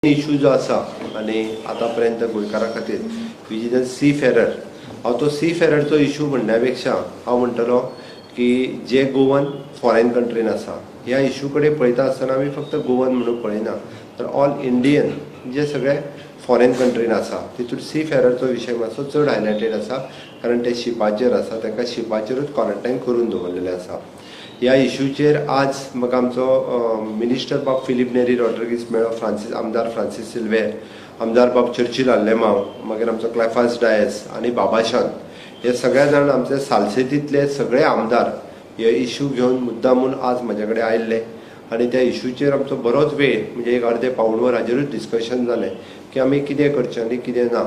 Issue जो आसा आनी आतां पर्यंत गोंयकारां खातीर, which is a C Ferrer, हांव तो सी फेररचो इशू म्हणण्या पेक्षा हांव म्हणटलो की जे गोवन फॉरेन कंट्रीन आसा, ह्या इशू कडेन पळयता आसतना आमी फक्त गोवन म्हणून पळयना, तर ऑल इंडियन जे सगळे फॉरेन कंट्रीन आसा, तितून सी फेररचो विशय मातसो चड हायलायटेड आसा, कारण ते शिपाचेर आसा, तांकां शिपाचेरूच क्वॉरंटायन करून दवरलेलें आसा. ह्या इशूचेर आज म्हाका आमचो मिनिस्टर बाब फिलीप नेरी रॉड्रिगीस मेळ्ळो, फ्रांसीस आमदार फ्रांसीस सिल्वेर, आमदार बाब चर्चिल आल्लेमाव, मागीर आमचो क्लेफास डायस आनी बाबाशान, हे सगळे जाण, आमचे सालसेतींतले सगळे आमदार हे इशू घेवन मुद्दामून आज म्हज्या कडेन आयिल्ले आनी त्या इशूचेर आमचो बरोच वेळ, म्हणजे एक अर्दे पाऊण वर हाजेरूच डिस्कशन जालें की आमी कितें करचें आनी कितें ना.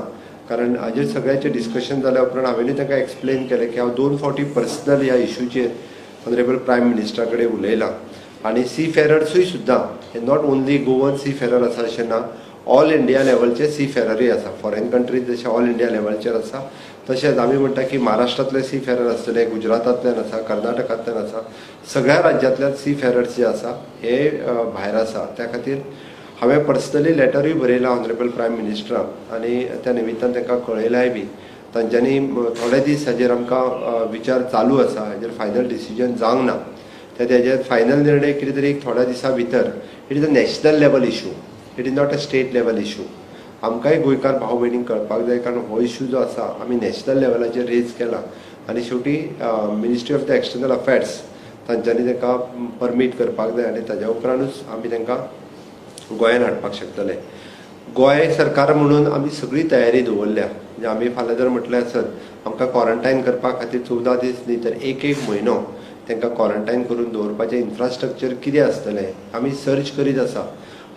कारण हाजेर सगळ्याचें डिस्कशन जाल्या उपरांत हांवेनूय तांकां एक्सप्लेन केलें की हांव दोन फावटी पर्सनल ह्या इशूचेर ऑनरेबल प्रायम मिनिस्टरा कडेन उलयलां आनी सी फेरर्सूय सुद्दां हे not only Goan C Ferrer आसा अशें ना, ऑल इंडिया लेवलचे सी फेररूय आसा. फॉरेन कंट्रीज जशे ऑल इंडिया लेवलचेर आसा, तशेंच आमी म्हणटा की महाराष्ट्रांतले सी फेरर आसतले, गुजरातांतल्यान आसा, कर्नाटकांतल्यान आसा, सगळ्या राज्यांतल्यान सी फेरर्स जे आसा हे भायर आसा. त्या खातीर हांवें पर्सनली लेटरूय बरयलां ऑनरेबल प्रायम मिनिस्टराक आनी त्या निमित्तान तांकां कळयलाय बी. तांच्यांनी थोडे दीस हाजेर आमकां विचार चालू आसा, हाजेर फायनल डिसिजन जावंक ना. तर तेजेर फायनल निर्णय कितें तरी एक थोड्या दिसां भितर. It is a national level issue, it is not a state level issue. आमकांय गोंयकार भाव भयणींक कळपाक जाय, कारण हो इशू जो आसा आमी नॅशनल लेवलाचेर रेज केला आनी शेवटी Ministry of the External Affairs तांच्यांनी तांकां परमीट करपाक जाय आनी ताज्या उपरांतूच आमी तांकां गोंयान हाडपाक शकतले. गोंय सरकार म्हणून आमी सगळी तयारी दवरल्या. म्हणजे आमी फाल्यां जर म्हटलें आसत आमकां क्वॉरंटायन करपा खातीर 14 दीस न्ही तर एक एक म्हयनो तांकां क्वॉरंटायन करून दवरपाचें इन्फ्रास्ट्रक्चर कितें आसतलें, आमी सर्च करीत आसा.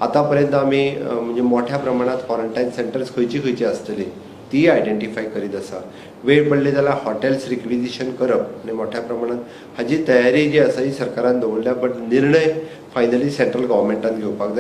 आतां पर्यंत आमी म्हणजे मोठ्या प्रमाणात क्वॉरंटायन सेंटर्स खंयची खंयची आसतली ती आयडेंटिफाय करीत आसा. वेळ पडली जाल्यार हॉटेल्स रिक्विजिशन करप आनी मोठ्या प्रमाणात हाजी तयारी जी आसा ही सरकारान दवरल्या, बट निर्णय फायनली सेंट्रल गव्हर्मेंटान घेवपाक जाय.